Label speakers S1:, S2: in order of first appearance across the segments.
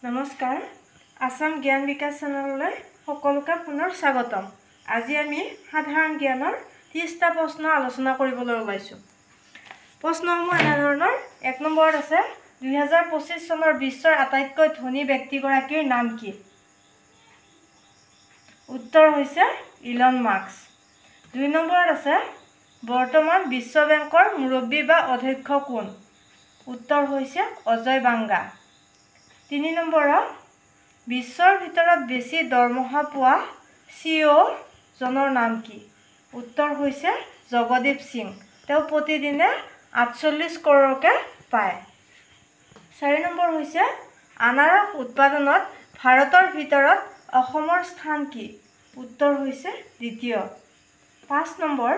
S1: নমস্কাৰ, আছাম জ্ঞান বিকাশ চেনেললৈ সকলোকে পুনৰ স্বাগতম। আজি আমি সাধাৰণ জ্ঞানৰ 30টা প্ৰশ্ন আলোচনা কৰিবলৈ ওলাইছোঁ। প্ৰশ্নসমূহ এনেধৰণৰ। 1 নম্বৰত আছে, 2025 চনৰ বিশ্বৰ আটাইতকৈ ধনী ব্যক্তিগৰাকীৰ নাম কি? উত্তৰ হৈছে ইলন মাস্ক। 2 নম্বৰত আছে, বৰ্তমান বিশ্ব বেংকৰ মুৰব্বী বা অধ্যক্ষ কোন? উত্তৰ হৈছে অজয় বাংগা। 3 নম্বৰত, বিশ্বৰ ভিতৰত বেছি দৰমহা পোৱা চিইঅ' জনৰ নাম কি? উত্তৰ হৈছে জগদীপ সিং। তেওঁ প্ৰতিদিনে 48 কৰ'ৰকৈ পায়। 4 নম্বৰ হৈছে, আনাৰস উৎপাদনত ভাৰতৰ ভিতৰত অসমৰ স্থান কি? উত্তৰ হৈছে দ্বিতীয়। 5 নম্বৰ,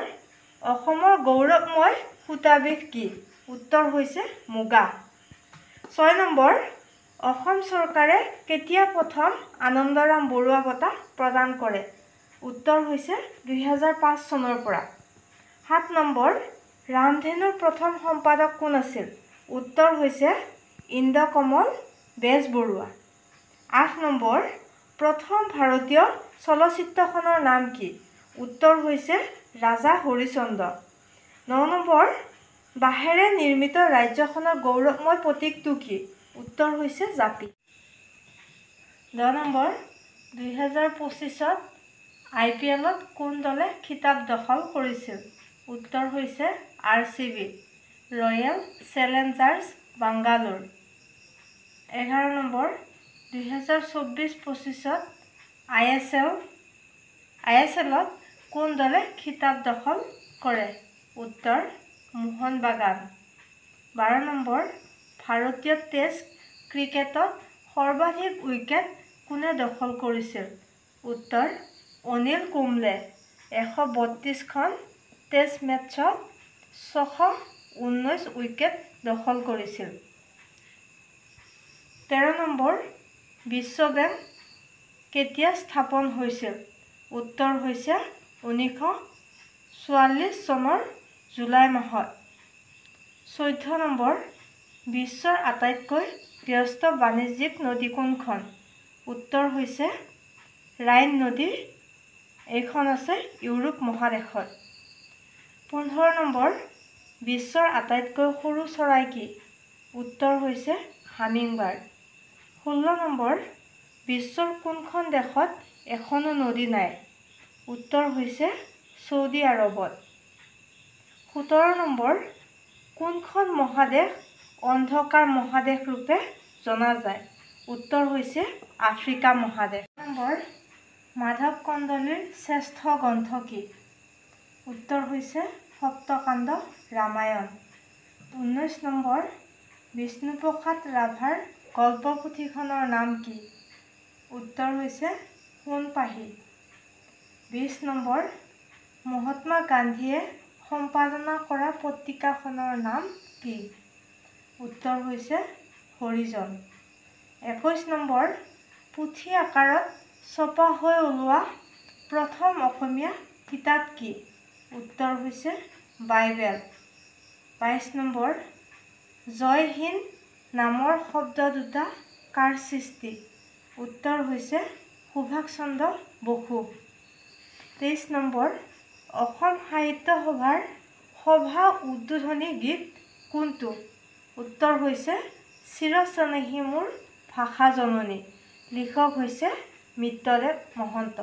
S1: অসমৰ গৌৰৱময় সূতাবিধ কি? উত্তৰ হৈছে মুগা। 6 নম্বৰ, অসম চৰকাৰে কেতিয়া প্ৰথম আনন্দৰাম বৰুৱা বঁটা প্ৰদান কৰে? উত্তৰ হৈছে 2005 চনৰ পৰা। 7 নম্বৰ, ৰামধেনুৰ প্ৰথম সম্পাদক কোন আছিল? উত্তৰ হৈছে ইন্দ্ৰকমল বেজবৰুৱা। 8 নম্বৰ, প্ৰথম ভাৰতীয় চলচ্চিত্ৰখনৰ নাম কি? উত্তৰ হৈছে ৰাজা হৰিশ্চন্দ্ৰ। 9 নম্বৰ, বাঁহেৰে নিৰ্মিত ৰাজ্যখনৰ গৌৰৱময় প্ৰতীকটো কি? উত্তৰ হৈছে জাপি। 10 নম্বৰ, 2025ত আইপিএলত কোন দলে খিতাপ দখল কৰিছিল? উত্তৰ হৈছে RCB, royal challengers Bangalore. 11 number, 2024-25ত আইএছএলত কোন দলে খিতাপ দখল কৰে? উত্তৰ মোহন বাগান। 12 নম্বৰ, ভাৰতীয় টেষ্ট ক্ৰিকেটত সৰ্বাধিক উইকেট কোনে দখল কৰিছিল? উত্তৰ অনিল কুম্বলে, 132খন টেষ্ট মেটছত 619 উইকেট দখল কৰিছিল। 13 নম্বৰ, বিশ্ব বেংক কেতিয়া স্থাপন হৈছিল? উত্তৰ হৈছে 1944 চনৰ জুলাই মাহত। 14 নম্বৰ, বিশ্বৰ আটাইতকৈ ব্যস্ত বাণিজ্যিক নদী কোনখন? উত্তৰ হৈছে ৰাইন নদী, এইখন আছে ইউৰোপ মহাদেশত। 15 নম্বৰ, বিশ্বৰ আটাইতকৈ সৰু চৰাই কি? উত্তৰ হৈছে হামিংবাৰ্ড। 16 নম্বৰ, বিশ্বৰ কোনখন দেশত এখনো নদী নাই? উত্তৰ হৈছে চৌদি আৰৱত। 17 নম্বৰ, কোনখন মহাদেশ অন্ধকাৰ মহাদেশ ৰূপে জনা যায়? উত্তৰ হৈছে আফ্ৰিকা মহাদেশ। নম্বৰ, মাধৱ কন্দলীৰ শ্ৰেষ্ঠ গ্ৰন্থ কি? উত্তৰ হৈছে সপ্তকাণ্ড ৰামায়ণ। 19 নম্বৰ, বিষ্ণুপ্ৰসাদ ৰাভাৰ গল্প পুথিখনৰ নাম কি? উত্তৰ হৈছে সোণপাহী। 20 নম্বৰ, মহাত্মা গান্ধীয়ে সম্পাদনা কৰা পত্ৰিকাখনৰ নাম কি? উত্তৰ হৈছে হৰিজন। 21 নম্বৰ, পুথি আকাৰত ছপা হৈ ওলোৱা প্ৰথম অসমীয়া কিতাপ কি? উত্তৰ হৈছে বাইবেল। 22 নম্বৰ, জয় হিন্দ নামৰ শব্দ দুটা কাৰ সৃষ্টি? উত্তৰ হৈছে সুভাষ চন্দ্ৰ বসু। 23 নম্বৰ, অসম সাহিত্য সভাৰ সভা উদ্বোধনী গীত কোনটো? উত্তৰ হৈছে চিৰচেনেহী মোৰ ভাষা জননী। লিখক হৈছে মিত্ৰদেৱ মহন্ত।